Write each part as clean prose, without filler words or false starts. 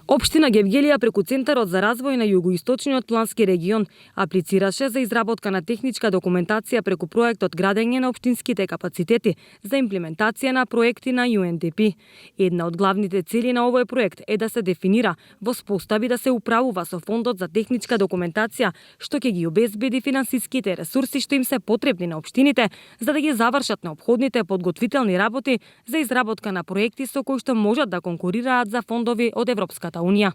Општина Гевгелија преку Центарот за развој на југоисточниот плански регион аплицираше за изработка на техничка документација преку проектот Градење на општинските капацитети за имплементација на проекти на UNDP. Една од главните цели на овој проект е да се дефинира, воспостави да се управува со фондот за техничка документација, што ќе ги обезбеди финансиските ресурси што им се потребни на општините за да ги завршат неопходните подготвителни работи за изработка на проекти со кои што можат да конкурираат за фондови од Европската Унија.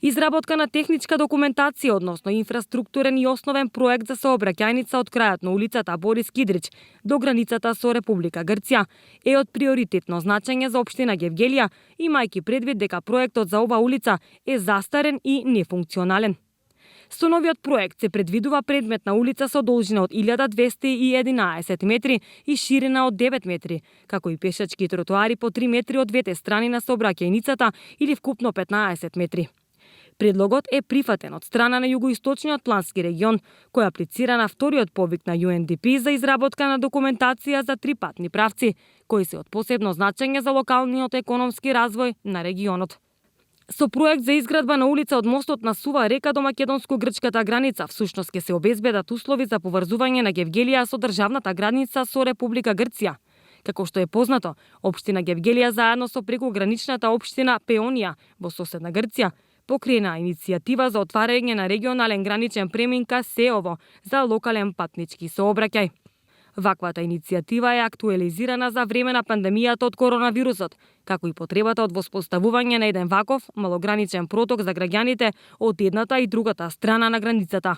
Изработка на техничка документација односно инфраструктурен и основен проект за сообраќајница од крајот на улицата Борис Кидрич до границата со Република Грција е од приоритетно значење за општина Гевгелија, имајќи предвид дека проектот за ова улица е застарен и нефункционален. Со новиот проект се предвидува предметна улица со должина од 1211 метри и ширина од 9 метри, како и пешачки тротоари по 3 метри од двете страни на сообраќајницата или вкупно 15 метри. Предлогот е прифатен од страна на југоисточниот плански регион, кој аплицира на вториот повик на UNDP за изработка на документација за 3 патни правци, кои се од посебно значење за локалниот економски развој на регионот. Со проект за изградба на улица од мостот на Сува река до македонско-грчката граница, всушност ќе се обезбедат услови за поврзување на Гевгелија со државната граница со Република Грција. Како што е познато, општина Гевгелија заедно со прекуграничната општина Пеонија во соседна Грција покрена иницијатива за отварање на регионален граничен премин ка Сеово за локален патнички сообраќај. Ваквата иницијатива е актуализирана за време на пандемијата од коронавирусот, како и потребата од воспоставување на еден ваков малограничен проток за граѓаните од едната и другата страна на границата.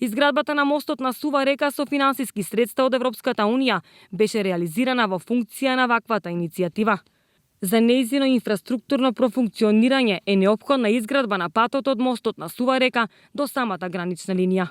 Изградбата на мостот на Сува река со финансиски средства од Европската Унија беше реализирана во функција на ваквата иницијатива. За нејзино инфраструктурно профункционирање е неопходна изградба на патот од мостот на Сува река до самата гранична линија.